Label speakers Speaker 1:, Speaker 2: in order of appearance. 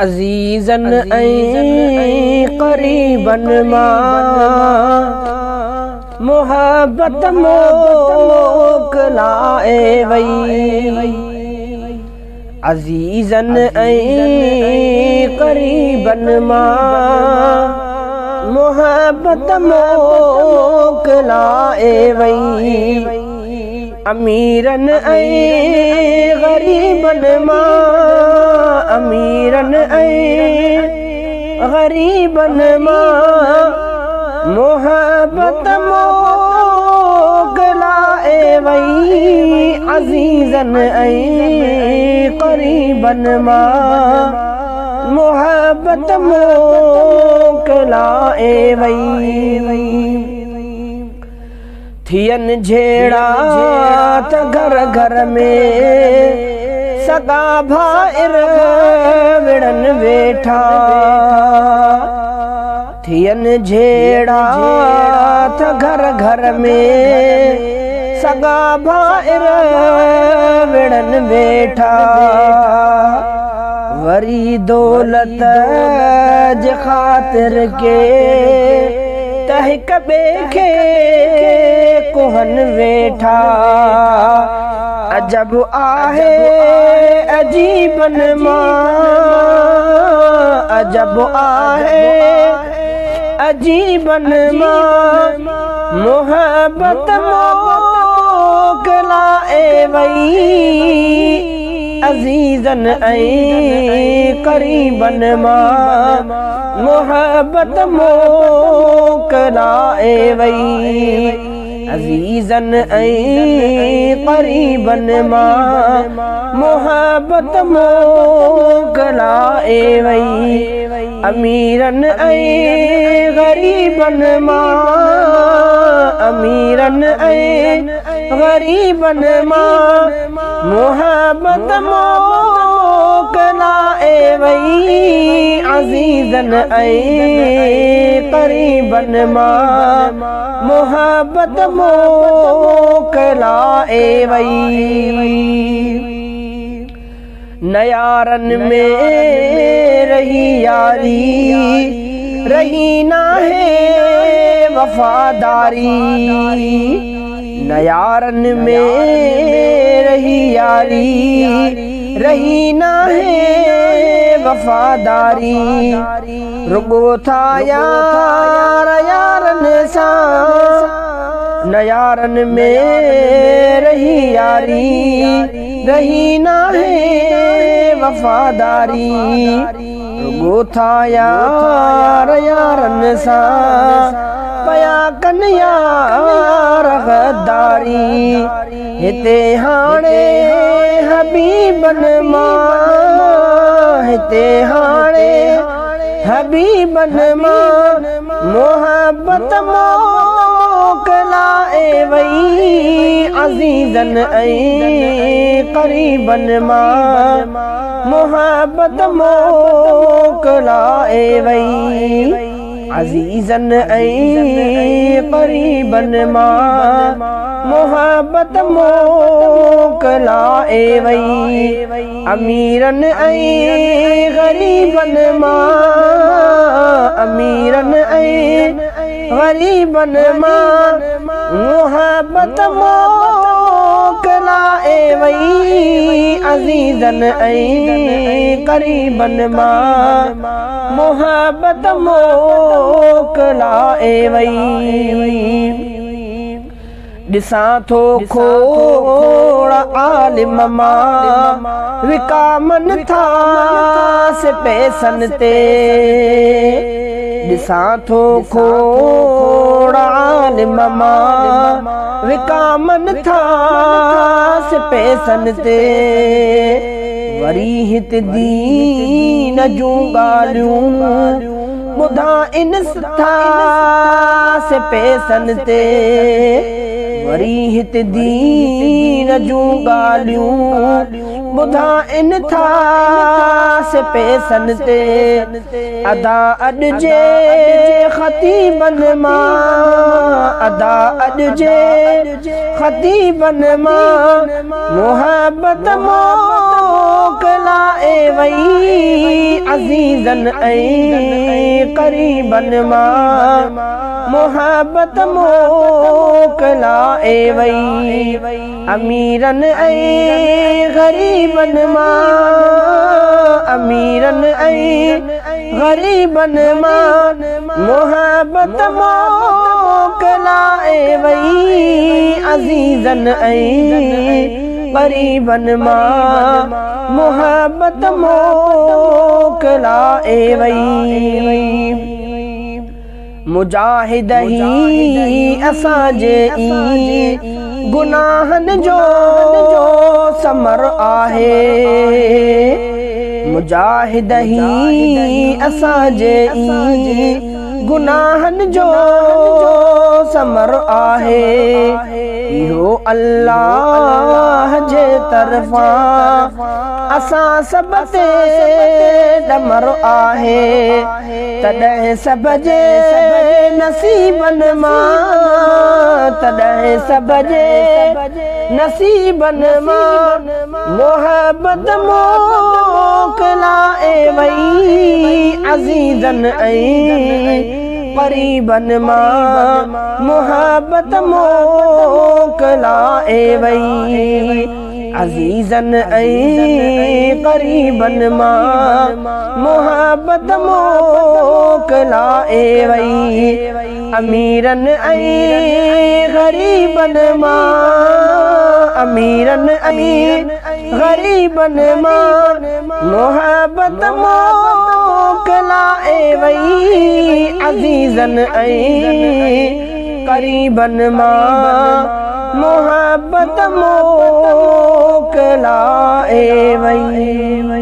Speaker 1: عزيزن ۽ قريبن مان محبت موڪلائي وئي. عزيزن ۽ قريبن مان محبت موڪلائي وئي. اميرن ۽ غريبن مان، اميرن ۽ غريبن مان محبت موڪلائي وئي. عزيزن ۽ قريبن مان محبت موڪلائي وئي. ٿين جهيڙا ته گهر گهر ۾، سڳا ڀائر وڙهن ويٺا. ٿين جهيڙا ته گهر گهر ۾، سڳا ڀائر وڙهن ويٺا. وري دولت جي خاطر ڪي ته هڪ ٻئي کي ڪهن ويٺا. عجب آهي عجيبن مان، عجب آهي عجيبن مان محبت موڪلائي وئي. عزيزن ۽ قريبن مان محبت موڪلائي وئي. عزيزن ۽ قريبن مان محبت موڪلائي وئي. اميرن ۽ غريبن مان، اميرن ۽ غريبن مان محبت موڪلائي وئي. عزيزن ۽ قريبن مان محبت موڪلائي وئي. نه يارن ۾ رهي ياري، رهي ناهي وفاداري. نه يارن ۾ رهي ياري، رهي ناهي وفاداري. رڳو ٿا يار يارن سان، نه يارن ۾ رهي ياري، رهي ناهي وفاداري. رڳو ٿا يار يارن سان، پيا ڪن يار غداري. هتي هاڻي حبيبن مان، هتي هاڻي حبيبن مان محبت موڪلائي وئي. عزيزن ۽ قريبن مان محبت موڪلائي وئي. عزيزن ۽ قريبن مان محبت موڪلائي وئي. اميرن ۽ غريبن مان، اميرن ۽ غريبن مان محبت موڪلائي وئي. عزيزن ۽ قريبن مان محبت موڪلائي وئي. ڏسان ٿو کوڙ عالم مان وڪامن ٿا سي پئسن تي. ڏسان ٿو کوڙ عالم مان وڪامن ٿا سي پئسن تي. وري هت دين جون ڳالهيون ٻڌائن ٿا سي پئسن تي. وري هت دين جون ڳالهيون ٻڌائن ٿا سي پئسن تي. ادا اڄ جي خطيبن مان، ادا اڄ جي خطيبن مان محبت موڪلائي وئي. عزيزن ۽ قريبن مان محبت موڪلائي وئي. اميرن ۽ غريبن مان، اميرن ۽ غريبن مان محبت موڪلائي وئي. عزيزن ۽ قريبن مان محبت موڪلائي وئي. مجاهد هي اسان جي ئي گناهن جو ثمر آهي. مجاهد هي اسان جي ئي گناهن جو ثمر آهي. اهو الله جي طرفان اسان سڀ تي ڏمر آهي. تڏهن سڀ جي نصيبن مان، تڏهن سڀ جي نصيبن مان محبت موڪلائي وئي. عزيزن ۽ قريبن مان محبت موڪلائي وئي. عزيزن ۽ قريبن مان محبت موڪلائي وئي. اميرن ۽ غريبن مان، اميرن ۽ غريبن مان محبت موڪلائي وئي. عزيزن ۽ قريبن مان محبت موڪلائي وئي.